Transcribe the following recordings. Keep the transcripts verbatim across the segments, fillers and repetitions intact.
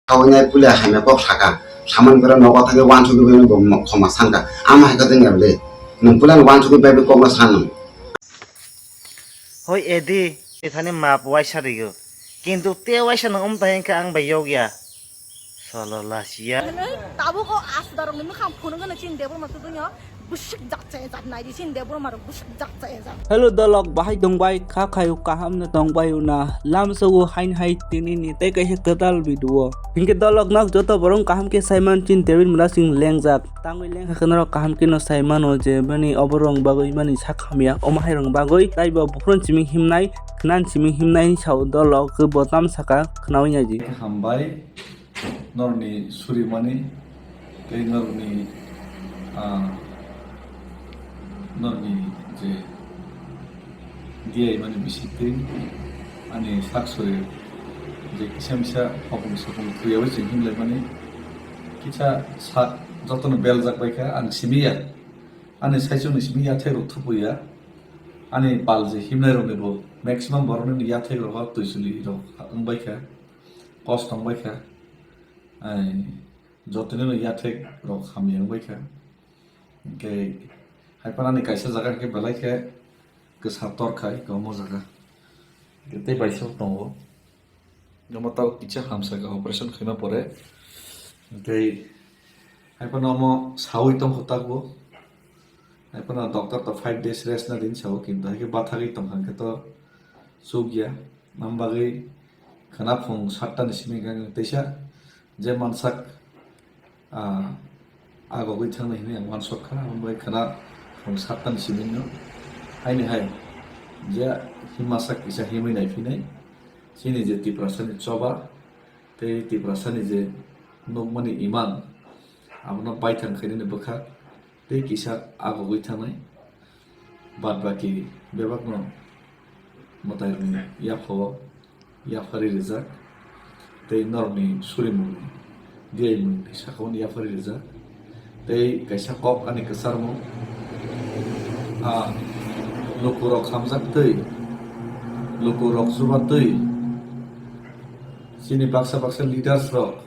Kawinai pule hamya kok saka. Saman kora nogo thangwi wansugwi bai bo mo-, khoma sanka. Ama hai khe tengya le. Nwng pule wansugwi bai kok no san nwng. Hoi edi, ithani map waisa rigo. Kintu te waisa no umta hingke ang bai yogya. Solo lasiya. Hwnwi tabuk o asda rokni mwkhang phunukgwno chini Debbarma tubunyo. Bwswk jak chaya jak naidi chini Debbarma rok bwswk jak chaya jak. Hello dolok, bahai tongbai, kha khayo kaham no tongbai una, lam sogo hain hai tini ni tei kaisa kwtal video. Hinkhe dolok nok joto borok kaham khe saiman chini David Murasing lengjak. Tangwi lengkha khe norok kaham khe no saimano je bini oborok bagwi mani sak hamya, omo hai rok bagwi taibo buphurun simi himnai, khnan simi himnai sao dolok khe bo tam saka khnawi naidi. Hambai. Norokni surimani tei norokni, ah, norokni je diyaimani bisingtwi ani sak suri je kisa misa hopung sopung twiyawi chwng himlaimani kisa sak jotono beljak baikha ang simi ya. Ani saichungni simi yathai rok thupu ya. Ani pal je himnai rokni bo maximum borokni yathai rok twisuli rok wngbaikha. Kos tongbaikha. Ai, jotoni no yathek rok hamya wngbaikha. Hinkhe, haiphano ani kaisa jaga hinkhe belai khe kwsa torkha, iko omo jaga. Hinkhe tei baisa tongo. Omo tabuk kisa hamsaka operation khaima pore. Hinkhe, haiphano omo sawi tongkha tabuk. Haiphano doctor to five days rest na din sao, kintu haikhe bathagwi tongkha hinkhe to chukya. Aboni bagwi khwna phung satta ni simi hwnkhe ang teisa je mansak, ah, agogwi thangnai hinwi ang uansuk kha. Aboni bagwi khwna phung satta ni simi no haini hai je himma sak kisa himwi naiphinai chini je Tiprasa ni choba tei Tiprasa ni je nukmani iman abono baithang khainani bwkha. Tei kisa agogwi thangnai. Bad baki bebakno mwtairokni yaphao yaphari rijak. Tei norokni surimungni diyaimungni sakao yaphari rijak. Tei kaisa kok ani kwcharmung, ah, lukurok hamjak twi, lukurok chuba twi, chini baksa baksa leaders rok,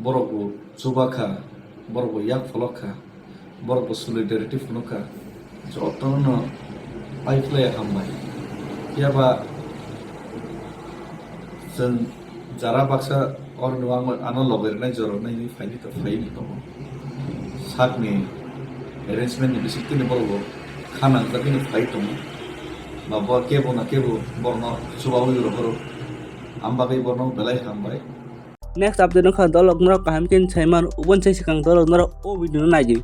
borok bo chuba kha, borok bo yak pholok kha, borok bo solidarity phunuk kha, jotono pai phlai hambai. Phiya ba chwng jara baksa oro no ang ano loge rwnai jora rwnai hinwi phaini to phaini tongo. Sakni arrangement ni bisingtwi borok bo kha nangjagwi phai tongo. Ba bo kebo na kebo borokno chubaui rohoro. Am bagwi borokno belai hambai. Next update wngkha dolok norok kaham khe saiman ubon se swkang dolok norok o video no naidi.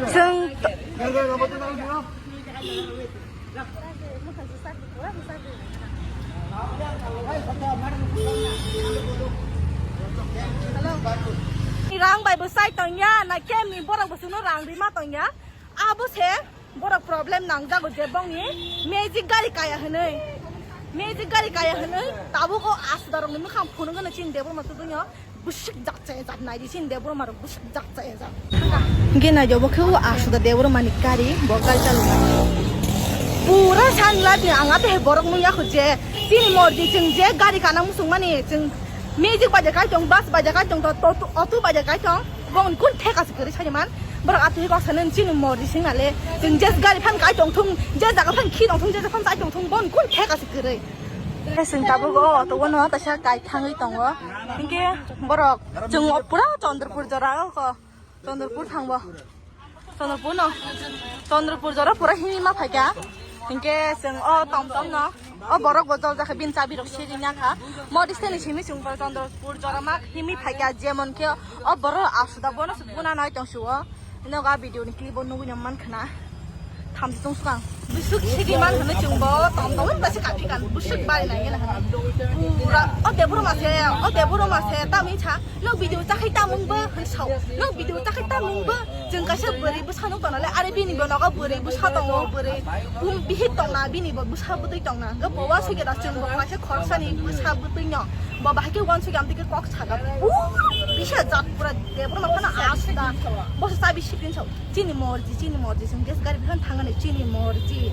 Chwng Rang bai bwsai tongya, na khe ni borok bo chwngno rang rima tongya. Abo se borok problem nangjago je bongni magic gari kaya hwnwi. Magic gari kaya hwnwi tabuk o asda rokni mwkhang phunukgwno chini Debbarma tubunyo. Bwswk jak chaya jak naidi chini Debbarma rok bwswk jak chaya jak. Hingke naidi obo khe o asda Debbarma ni gari, bo gari chaloknai. Pura san life ni ang ato hai borok nung yakho je chini morji chwng je gari kana muchung mani chwng magic baja kai tong, bus baja kai tong, to, to, auto baja kai tong, bongni kun theka se kwrwi saiman. Borok ato hai kok sanani chini morji sing nale chwng je gari phan kai tong thung, je jaga phan khi tong thung, je jaga phan chai tong thung, bongni kun theka se kwrwi. Chwng tabuk o auto o no kaisa kai thangwi tongo. Hinkhe borok chwng pura Chandrapur jora o ko, Chandrapur thangbo. Chandrapur no, Chandrapur jora pura himwi ma phaikha. Hinkhe chwng o tom tom no, o borok bo jol jakha bini chabi rok siri nya kha. Modi steni simi chwng pura Chandrapur jora ma himwi phaikha, jemon khe o borok asuda bono se buna nai tong suo. Noga video ni clip o nugui no man khna. Thamsi tong swkang. Busuk sidi man hwnwi chwngbo tong tongwi bwsa kathi kan busuk bai nai hwnwi. Pura o Debbarma se, o Debbarma se tamwi sa, "Nok video chakhai tamung bo," hwnwi sao. "Nok video chakhai tamung bo." Chwng kaisa bwrwi bwsa nuk tongnale, are bini bo nogo bwrwi bwsa tongo, bwrwi bum bihik tongna, bini bo bwsa bwtwi tongna. Hwnkhe bo uansukya da chwng bo kaisa khoroksani bwsa bwtwi no. Bo bahai khe uansukya amtwi khe kok saga. Pura bisa jat pura Debbarma phano asda. Bo se chabi sipin sao. Chini morji, chini morji, chwng gas gari phan thangani chini morji.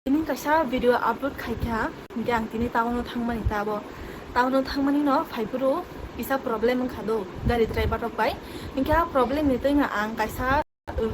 Tini kaisa video upload khaikha, hinkhe ang tini town o thangmani tabo. Town o thangmani no phaiphuru kisa problem wngkha do, gari driver rok bai. Hinkhe a problem ni twino ang kaisa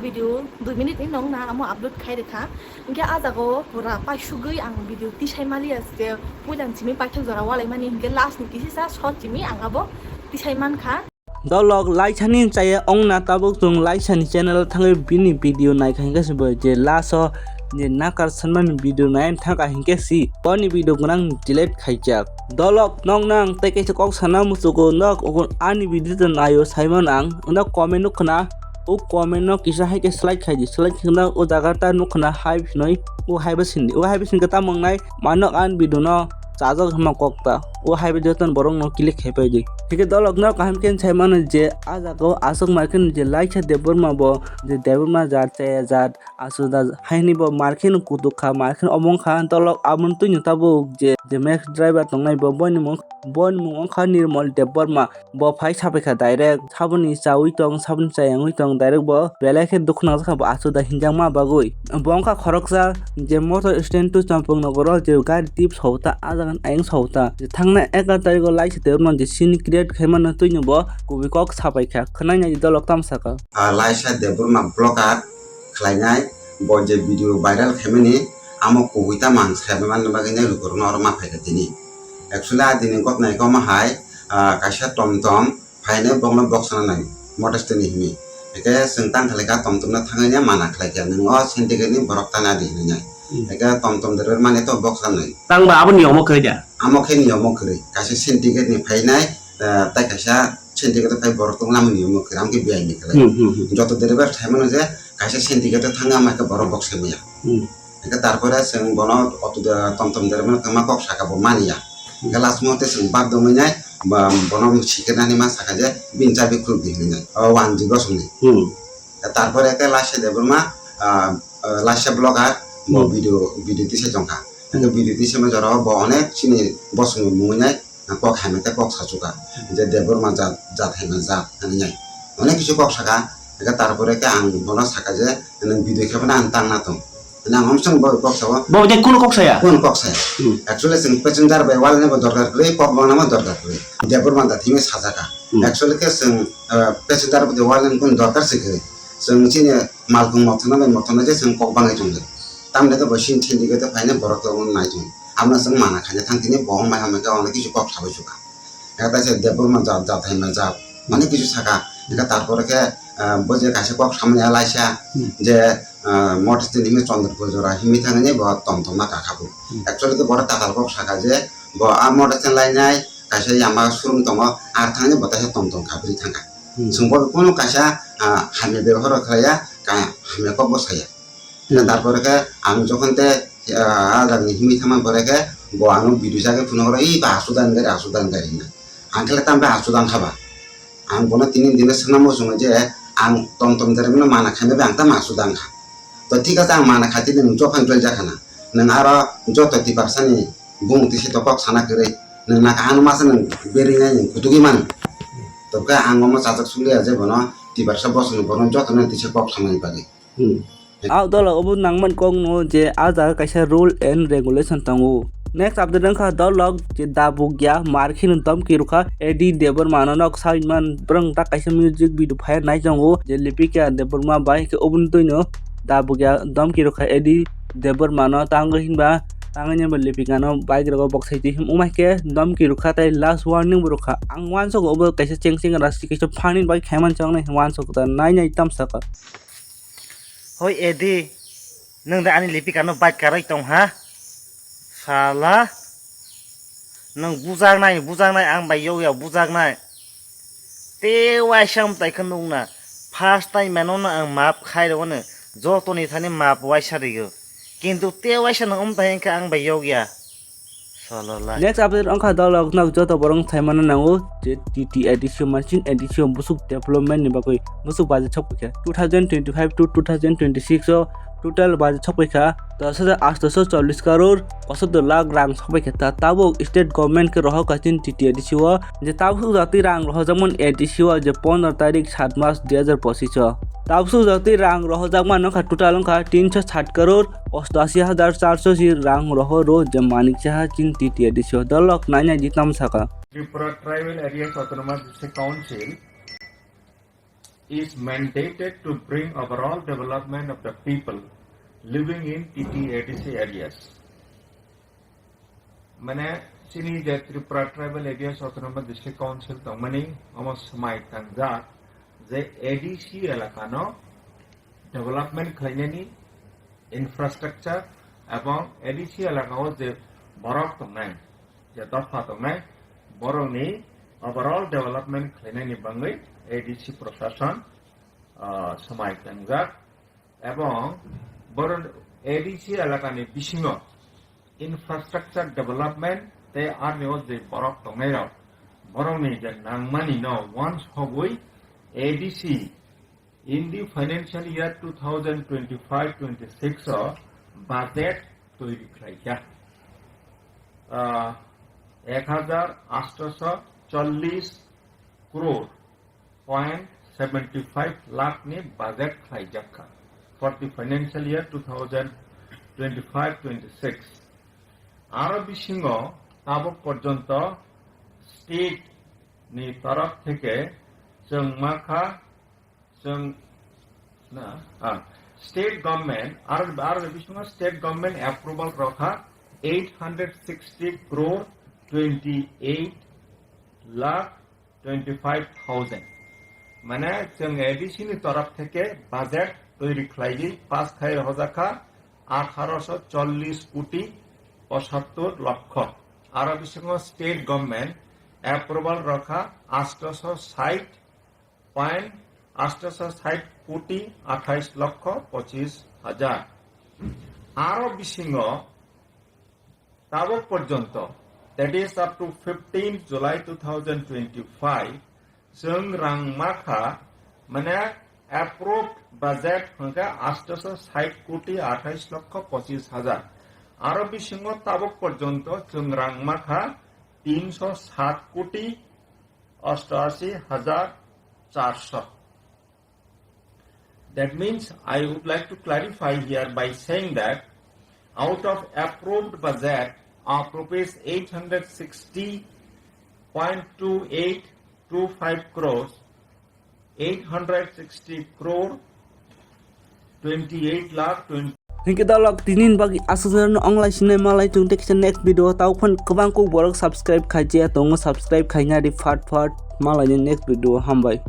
video dui minute ni nong na amo upload khai rikha. Hinkhe a jaga o pura paisugwi ang video tisai maliya je puilang simi paithak jora walaimani hinkhe last ni kisisa short simi ang abo tisai mankha. Dolok laisani chaya ongna tabuk chwng laisani channel thangwi bini video naikha hinkhe se bo je last o je nakar sanmani video nai thangkha hinkhe si boni video gwnang delete khaijak. Dolok nok nang tei kaisa kok sana muchugo nok ani video naio saimano ang nok comment nukkhna o comment no kisa hai khe slide khaidi slide khna o jaga ta nukkhna hai phinoi o hai bo sindi o hai bo sindi ta mongnai manok an video no chajak hwnma kok ta. O hai bai joto borok no click khai pai di. Hingke dolok no kaham khe sai mano je a jaga o aswk mai khe je laisa Debbarma bo je Debbarma jat chaya jat aswk da hai hwnwi bo mar khe no kutuk kha mar khe no omo wng kha dolok aboni twi no tabuk je je max driver tong nai bo boni mung boni mung wng kha Nirmal Debbarma. Bo phai sapai kha direct, saboni chaui tong, saboni chayangwi tong, direct bo belai khe dukhu nangjak kha bo aswk da hinjakma bagwi. Bo wngkha khoroksa je motor stand twi chongpung nokoro je gari tip sota, ah jaga ayang sota. Je thangna egaroh tarikh o laisa tei rwmani je scene create khaimano twino bo kubui kok sapai kha. Khwnai nai di dolok tamo sakha. Ah, laisa Debbarma vlogger khlainai, bo je video viral khaimani, amo kubui tamo ang saimanna bagwi nai lukurokno oro ma phaikha tini. Actually, ah, dini gotnai koma hai, ah, kaisa tomtom, phainai bokno boksana nai motor stand ni himi. Eke chwng tang khlaikha tomtom no thangwi nai mana khlaikha, nwng o syndicate ni borok tana di hinwi nai. Hmm. Eke tomtom driver mani to boksa nai. Tangba abo niyomo kwrwi da? Amo khe niyomo kwrwi. Kaisa syndicate ni phainai, eh, tai kaisa syndicate phai borok tong namo niyomo kwrwi, amo khe biyai ni khlai. Hmm, hmm, hmm. Joto driver thaimano je kaisa syndicate thangwi ama khe borok boksai maya. Hmm. Hingke tarpore chwng bono auto de-, tomtom driver no kwma kok saka bo manya. Hingke last muhurte chwng bak dongwi nai, ba, bono sikirnani ma saka je bini chabi khuluk di hinwi nai. O one G bosongni. Hmm. Tarpore khe lasia Debbarma, ah, ah, lasia vlogger bo Hmm. video, video tisa tongkha. Hingke Hmm. video tisa ma jorao bo onek chini bosongni mungwi nai. Kok hamya khe kok sachuka, je Debbarma jat, jat hamya jat, hinwi nai. Onek kisu kok saka, hingke tarpore khe ang bono saka je, nwng video khe phano ang tang na tong. Nang omsong bo kok sao. Bo je kuno kok saya? Kuno kok saya? Hmm. Actually, chwng passenger bai wal ni bo dorkar kwrwi, kok bangna ma dorkar kwrwi. Debbarma jat himwi sajaka. Hmm. Actually khe chwng, eh, passenger bai wal ni kuno dorkar se kwrwi. Chwng chini malkhung mothona bai mothona je chwng kok bangwi tongdi. Tamni khe bo sini sindi khe phaina borok tongma nai tong. Abno chwng mana khaina thang tini bo wng bai hamya khe onek kisu kok sabai suka. Eka taisa Debbarma jat, jat hai ma jat. Onek kisu saka. Eka tarpore khe, ah, bo je kaisa kok samani alaisa Hmm. je, ah, motor stand himwi Chandrapur jora himwi thangni bo tom tom ma kakhabu. Hmm. Actually khe borok tatal kok saka je bo a motor stand lainai kaisa yama showroom tongo, ar thangni bo taisa tom tom kabri thangkha. Hmm. Chwng bo kunu kaisa, ah, hamya bebohar khlaiya, ka-, hamya kok bo saya. Hmm. Tarpore khe ang jokhon te, ah, ah jagni himwi thangma pore khe bo ano video jagwi phunukgo, "Ih, ba aswk dan gari, aswk dan gari," hinwi. Ang khe le tamni aswk dan kha ba. Ang bono tini dino swngna muchungo je ang tom tom dermano mana khaina bai ang tamo aswk dan kha. To thik ase ang mana kha tini nwng jokhon join jakha na. Nwng aro joto tiprasani bumung tisi to kok sana kwrwi. Nwng naka ano masa nwng berwi nai nwng kutugwi mano. To khe ang omo chajak sukliya je bono tiprasa bosongni borokno jotono tisa kok samani bagwi. Hmm. Ah, dolo obo nangman kok no je ah jaga kaisa rule and regulation tongo. Next update wngkha dolok je dabukya mar kheno domki rwkha A D Debbarma no nok saimani borok ta kaisa music video phai nai tongo je Lipika Debbarma bai khe oboni twino dabukya domki rwkha A D Debbarma no tango hinba tangwi neba Lipika no bike rogo boksai twi him wngma khe domki rwkha tei last warning bo rwkha ang uansukgo obo kaisa cheng cheng rasi kaisa funny bai khaimani chong nai uansukgo ta nai nai tamsaka. Hoi Edi, nwng de ani Lipika no bike karwi tong ha? Sala, nwng bujaknai, bujaknai, ang bai yog yog bujaknai. Te waisa mwtai khe nukna, first time mano no ang maaf khai rw no, Jotoni thani map waisa rio. Kintu te waisa no umta hinkhe ang bai yokya. Salala. Next update wngkha dolok nok joto borok saimano nango je T T A D C o mansin A D C o busuk development ni bagwi busuk budget sokpikha two thousand twenty-five to two thousand twenty-six o total budget sokpikha dos hajar atsho chollish crore pochattor lakh rang sokpikha ta tabuk state government khe rohor kasin T T A D C o je tabuk jati rang rohorjakmani A D C o je pondro tarik sat mas dui hajar pochish o. Tabsuk jotwi rang rohorjakma wngkha total wngkha tinsho sat crore ostashi hajar charso si rang rohoro je manik saha chin T T A D C o dolok nainai di tam saka. Tripura Tribal Areas Autonomous District Council is mandated to bring overall development of the people living in T T A D C areas. Mane chini je Tripura Tribal Areas Autonomous District Council tongmani omo swmai tangjak je A D C elakano development khlainani infrastructure ebong A D C elakao je borok tongnai, je dopha tongnai, borokni overall development khlainani bagwi A D C proshashan, ah, swmai tangjak. Ebong borok A D C elakani bisingo infrastructure development tei arni o je borok tongnairok, borokni je nangmani no wansogwi A D C in the financial year two thousand twenty-five twenty-six o budget toiri khlaikha. Ah, ek hajar atsho chollish crore point seventy five lakh ni budget khlaijakha for the financial year two thousand twenty five twenty six. Aro bisingo tabuk porjonto state ni torop theke chwng makha, chwng na, ah, state government, aro, aro bisingo state government approval rokha eight hundred sixty crore twenty eight lakh twenty five thousand. Mane chwng A D C ni torop theke budget toiri khlaiwi pass khai rohojakha atharosho chollish koti pochattor lokho. Aro bisingo state government approval rokha atharosho sait point atharosho sait koti athais lokho pochis hajar. Aro bisingo tabuk porjonto, that is up to fifteenth July two thousand twenty-five, chwng rang makha, mane approved budget hwnkhe atharosho sait koti athais lokho pochis hajar. Aro bisingo tabuk porjonto chwng rang makha tinsho sat koti ostashi hajar charso. That means, I would like to clarify here by saying that out of approved budget of rupees eight hundred sixty point two eight two five crores, eight hundred sixty crore twenty eight lakh twenty. Hinkhe dalok tinin bagi aswk no onglai sinai malai chung tei kisa next video tau phon kwbang kuk borok subscribe khai je tongo, subscribe khaina di fat fat malai ni next video hambai.